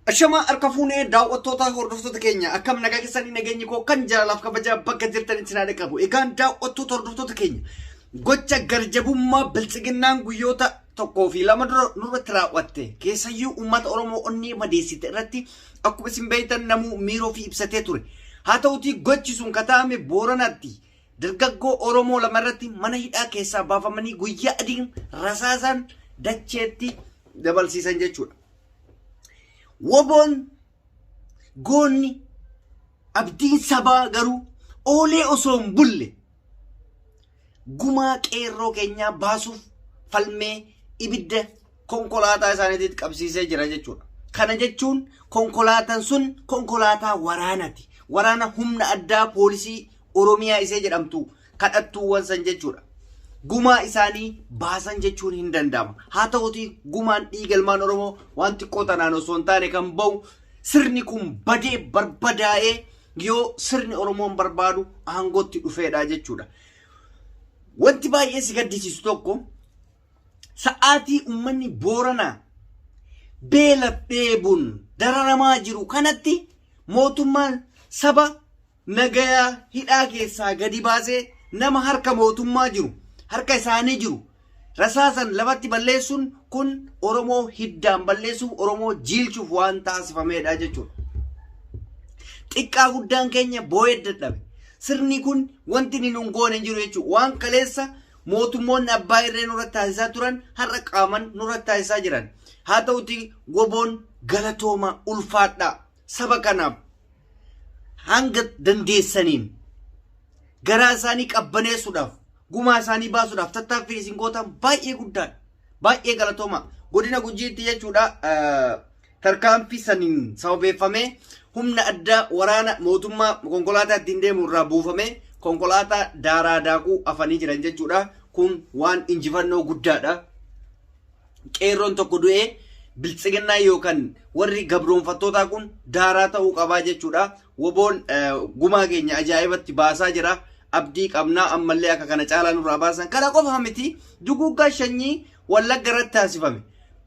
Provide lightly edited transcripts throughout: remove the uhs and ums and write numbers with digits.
Ashamaa harka fuunee daawwattoota hordoftoota keenya, akkam nagaa keessanii? Nageenyi koo kan jaalalaaf kabajaa bakka jirtanitti naa qabu. Egaan daawwattoota hordoftoota keenya, gocha garjabummaa biltsiginnaan guyyoota 1 fi 2 dura nurratti raawwatte, keessayyuu uummata Oromoo onnee madeessite irratti, akkuma isin beektan namuu miiroo fi ibsatee ture. Haa ta'utii gochi sun kataame Booranatti dargaggoo Oromoo lama irratti mana hidhaa keessaa baafamanii guyyaa adiin rasaasaan dacheetti dabalsiisan jechuudha. Woboon goonni abdiin sabaa garuu oolee osoo hin bulle gumaa qeerroo keenyaa baasuuf falmee ibidda konkolaataa isaaniitti qabsiisee jira jechuudha. Kana jechuun konkolaataan sun konkolaataa waraanaati. Waraana humna addaa poolisii Oromiyaa isee jedhamtu kadhattuuwwan san jechuudha. Gumaa isaanii baasan jechuun hin danda'ama. Haa ta'uti gumaan dhiiga ilmaan Oromoo waan xiqqoo tanaan osoo hin taane kan bahu, sirni kun badee barbadaa'ee yoo sirni Oromoon barbaadu aangootti dhufeedha jechuudha. Wanti baay'ee si gaddisiisu tokko, sa'aatii uummanni Booranaa beela dheebuun dararamaa jiru kanatti mootummaan saba nagayaa hidhaa keessaa gadi baasee nama harka mootummaa jiru, harka isaanii jiru rasaasan lafatti balleessuun kun Oromoo hiddaan balleessuuf, Oromoo jiilchuuf waan taasifamedha jechuudha. Xiqqaa guddaan keenya boo'ee dadhabe. Sirni kun wanti inni nun goone hin jiru jechuudha. Waan kaleessa mootummoonni abbaa irree nurratti taasisaa turan har'a qaaman nurratti taasisaa jiran. Haa ta'uti woboon galatooma, ulfaadhaa, saba kanaaf hanga dandeessaniin garaa isaanii qabbaneessuudhaaf, gumaa isaanii baasuudhaaf tattaaffii isin gootan baay'ee guddaadha. Baay'ee galatooma. Godina Gujiitti jechuudha, tarkaanfii saniin sababeeffamee humna addaa waraana mootummaa konkolaataa ittiin deemu irraa buufamee konkolaataa daaraa daakuu afanii jiran jechuudha. Kun waan injifannoo guddaadha. Qeerroon tokko du'ee biltsiginnaa yookaan warri gabroonfattootaa kun daaraa ta'uu qabaa jechuudha. Woboon gumaa keenya ajaa'ibatti baasaa jira. Abdii qabnaa, ammallee akka kana caalaa nurraa baasan. Kana qofa miti, duguuggaa sanyii Wallagga irratti taasifame.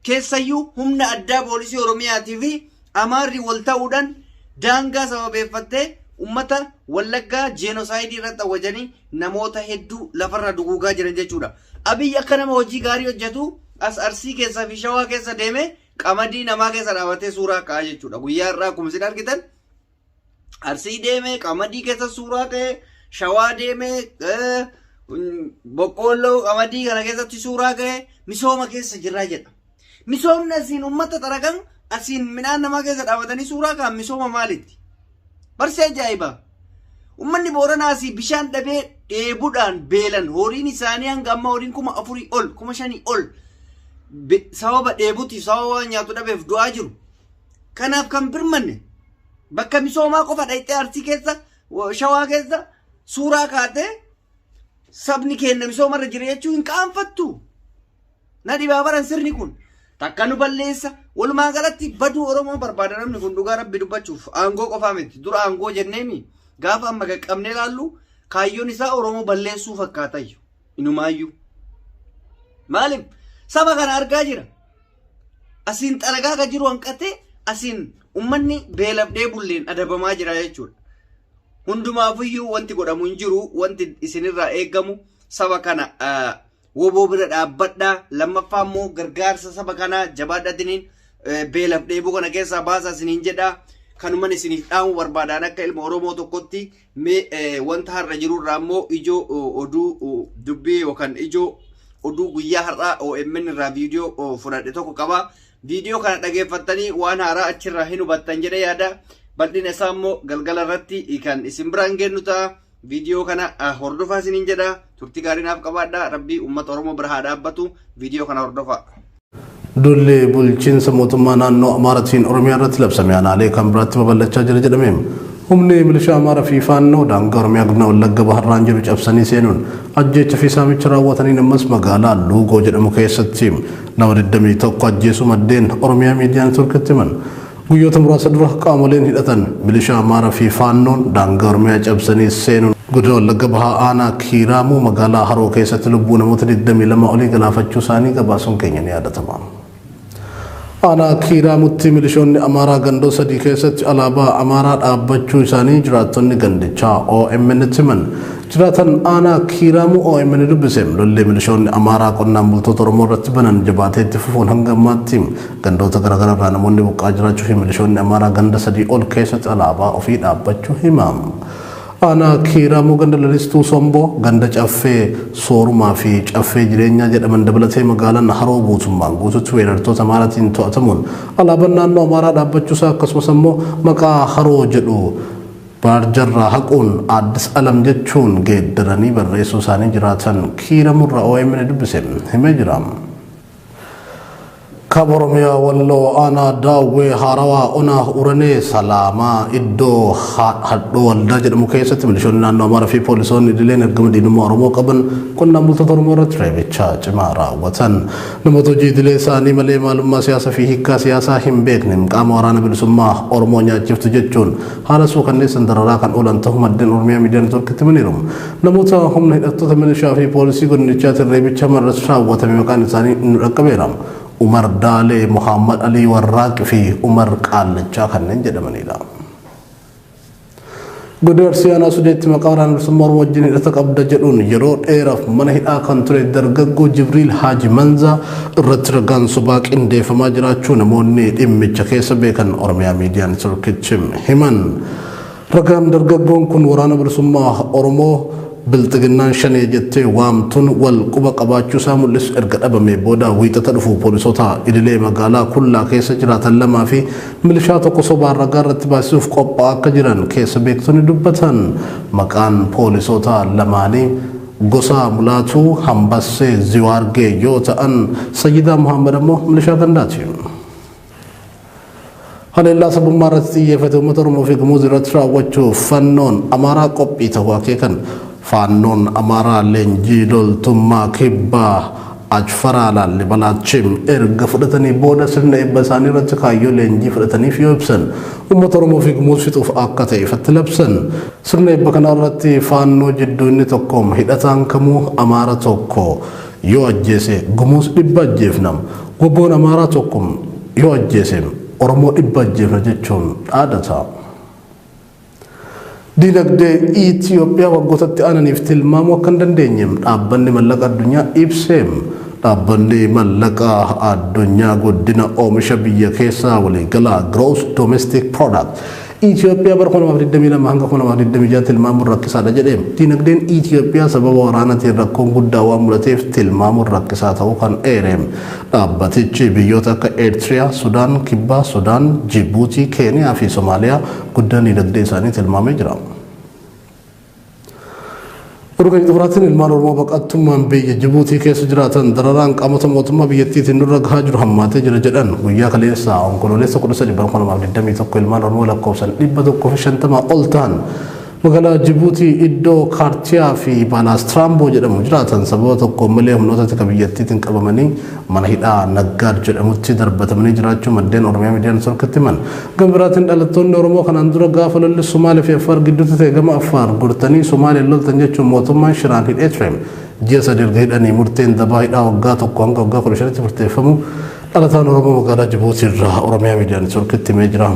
Keessayyuu humna addaa poolisii Oromiyaatii fi Amaarri wal ta'uudhaan daangaa sababeeffattee ummata Wallaggaa genocide irratti awwajanii namoota hedduu lafarra duguugaa jiran jechuudha. Abiyyi akka nama hojii gaarii hojjetu as Arsii keessaa fi Shawaa keessa deemee qamadii namaa keessa dhaabatee suuraa ka'aa jechuudha. Guyyaa irraa akkuma isin argitan Arsii deemee qamadii keessa suuraa ka'ee, Shawaa deemee boqqoolloo qamadii kana keessatti suuraa ka'ee misooma keessa jirraa jedha. Misoomni asiin uummata xaragan, asiin midhaan namaa keessa dhaabatanii suuraa ka'an misooma maalitti? Barsee ajaa'ibaa! Uummanni Booranaa asii bishaan dhabee dheebuudhaan beelan, horiin isaanii hanga ammaa horiin 4000 ol, 5000 ol sababa dheebutiif, sababa waan nyaatu dhabeef du'aa jiru. Kanaaf kan birmanne bakka misoomaa qofa dhayxee Arsii keessa, Shawaa keessa suuraa kaatee sabni keenya misoomarra jira jechuu hin qaanfattu. Na dhibaa baran, sirni kun takka nu balleessa. Walumaa galatti baduu Oromoo barbaada namni kun. Dhugaa rabbi dubbachuuf aangoo qofaa miti. Dura aangoo jenneemi, gaafa amma qaqqabnee ilaallu kaayyoon isaa Oromoo balleessuu fakkaatayyu inumaayyuu. Maaliif saba kana argaa jira? Asiin xaragaa kan jiru hanqatee asiin ummanni beelaf dheebulleen adabamaa jira jechuudha. Hundumaafiyyuu wanti godhamu hin jiru. Wanti isinirraa eegamu saba kana woboo bira dhaabbadhaa. Lammaffaa immoo gargaarsa saba kanaa jabaadhatiniin beelaf dheebuu kana keessaa baasaa isiniin jedhaa. Kanuman isiniif dhaamuu barbaadaan akka ilma Oromoo tokkotti. Mee wanta har'a jirurraa immoo ijoo oduu dubbii yookaan ijoo oduu guyyaa har'aa OMN irraa viidiyoo fudhadhe tokko qaba. Viidiyoo kana dhageeffattanii waan haaraa achirraa hin hubattan jedhee yaada. Bal'ina isaa immoo galgala irratti kan isin biraan geennu ta'a. Viidiyoo kana hordofaa isiniin jedha. Turtii gaarii naaf qabaadha. Rabbii uummata Oromoo bira haa dhaabbatu. Viidiyoo kana hordofaa. Dulli bulchiinsa mootummaa naannoo Amaaratiin Oromiyaa irratti labsame aanaalee kan biraatti babal'achaa jira jedhame. Humni milishaa Amaaraa fi Faannoo daangaa Oromiyaa godina Wallagga Baharraan jiru cabsanii seenuun ajjeecha fi saamicha raawwataniin ammas magaalaa Luugoo jedhamu keessatti nama 21 ajjeesuu maddeen Oromiyaa Miidiyaa Neetwoorkitti himan. Guyyoota muraasa dura qaamoleen hidhatan milishaa Amaaraa fi Faannoon daangaa Oromiyaa cabsanii seenuun godina Wallagga Bahaa aanaa Kiiraamuu magaalaa Haroo keessatti lubbuu namoota 22 olii galaafachuu isaanii gabaasuun keenya ni yaadatama. Aanaa Kiiraamutti milishoonni Amaaraa gandoo 3 keessatti alaabaa Amaaraa dhaabbachuu isaanii jiraattonni gandichaa OMN himan. Jiraatan aanaa Kiiraamuu OMN dubbise lolli milishoonni Amaaraa qonnaan bultoota Oromoo irratti banan jabaatee itti fufuun hanga ammaatti gandoota garaagaraa irraa namoonni buqqaa jiraachuu fi milishoonni Amaaraa ganda 3 ol keessatti alaabaa ofii dhaabbachuu hima. Aanaa Kiiraamuu ganda Lalistuu Somboo, ganda Caffee Soorumaa fi Caffee Jireenyaa jedhaman dabalatee magaalaan Haroo guutummaan guututti weerartoota Amaaraatiin to'atamuun alaabaan naannoo Amaaraa dhaabbachuusaa akkasumas ammoo maqaa Haroo jedhu baarjarraa haquun Addis Alam jechuun geeddaranii barreessuu isaanii jiraatan Kiiramurraa OMN dubbise himee jira. Kaaba Oromiyaa Walloo aanaa Daawwee Haarawaa Onaa Uranee Salaamaa iddoo Hadhoo Waldaa jedhamu keessatti milishoonni naannoo Amaaraa fi poolisoonni idileen ergama diinummaa Oromoo qaban qonnaan bultoota Oromoo irratti reebicha cimaa raawwatan. Namoota hojii idilee isaanii malee maalummaa siyaasaa fi hiikkaa siyaasaa hin beekne qaama waraana bilisummaa Oromoo nyaachiftu jechuun haala suukanneessan dararaa kan oolan ta'uu maddeen Oromiyaa Miidiyaa Neetwoorkitti himaniiru. Namoota humna hidhattoota milishaa fi poolisii godinichaatiin reebicha irratti raawwatame maqaan isaanii nu dhaqqabeera. Umar Daalee, Muhammad Alii Warraaq fi Umar Qaallachaa kanneen jedhamanidha. Godina Arsii Aanaa Sudeetti maqaa waraana bilisummaa Oromoo wajjin hidhata qabda jedhuun yeroo dheeraaf mana hidhaa kan ture dargaggoo Jibriil Haaji Manzaa irratti ragaan sobaa qindeeffamaa jiraachuu namoonni dhimmicha keessa beekan Oromiyaa Miidiyaa Neetwoorkitti himan. Ragaan dargaggoon kun waraana bilisummaa Oromoo bilxiginnaan shanee jettee waamtuun wal quba qabaachuu isaa mul'isu erga dhabamee booda wiixata dhufu poolisoota idilee magaalaa Kullaa keessa jiraatan 2 fi milishaa 1 sobaan ragaa irratti baasisuuf qophaa'aa akka jiran keessa beektonni dubbatan. Maqaan poolisoota lamaanii Gosaa Mulaatuu Hambassee Ziwaargee yoo ta'an Sayyidaa Muhammad ammoo milishaa gandaati. Haleellaa sabummaa irratti xiyyeeffate uummata Oromoo fi Gumuz irratti raawwachuuf fannoon Amaaraa qophii ta'uu akeekan. Faannoon Amaaraa leenjii loltummaa kibbaa Achfaraa Laallibalaachim erga fudhatanii booda sirna eebba isaanii irratti kaayyoo leenjii fudhataniif yoo ibsan uummata Oromoo fi Gumuz fixuuf akka ta'e ifatti labsan. Sirna eebba kanaa irratti faannoo jidduu inni tokkoom hidhataan kamuu Amaara 1 yoo ajjeese Gumuz 100 ajjeefna. Goboon Amaaraa 1 yoo ajjeese Oromoo 100 ajjeefna jechuun dhaadata. Dinagdee Itiyoophiyaa waggootatti aananiif tilmaamuu akka hin dandeenye dhaabbanni mallaqa addunyaa ibse. Dhaabbanni mallaqa addunyaa guddina oomisha biyya keessaa waliigalaa Gross Domestic Product Itiyoophiyaa bara 2022 hanga 2026 tilmaamuun rakkisaadha jedhe. Dinagdeen Itiyoophiyaa sababa waraanaatiin rakkoon guddaa waan mudateef tilmaamuun rakkisaa ta'uu kan eere. Dhaabbatichi biyyoota akka Eertiriyaa, Sudaan Kibbaa, Sudaan, Jibuutii, Keeniyaa fi Somaaliyaa guddina dinagdee isaanii tilmaamee jira. Oduu keenya xumuraatiin ilmaan Oromoo baqattummaan biyya Jibuutii keessa jiraatan dararaan qaamota mootummaa biyyattiitiin nurra gahaa jiru hammaatee jira jedhan. Guyyaa kaleessa Onkololeessa 13 bara 2021 ilmaan Oromoo lakkoofsan 150 ol ta'an magaalaa Jibuutii iddoo Kaartiyaa fi Baalaastiraamboo jedhamu jiraatan sababa tokkoon malee humnoota tika biyyattiitiin qabamanii mana hidhaa Naggaad jedhamutti darbatamanii jiraachuu maddeen Oromiyaa Miidiyaa Neetwoorkitti himan. Gama biraatiin dhalattoonni Oromoo kanaan dura gaafa lolli Somaalee fi Affaar gidduutti ta'e gama Affaar gortanii Somaaleen loltan jechuun mootummaan shiraan hidhee ture. Ji'a 3 erga hidhanii murteen dabaa hidhaa waggaa 1 hanga waggaa 15tti murteeffamu dhalataan Oromoo magaalaa Jibuutii irraa Oromiyaa Miidiyaa Neetwoorkitti himee jira.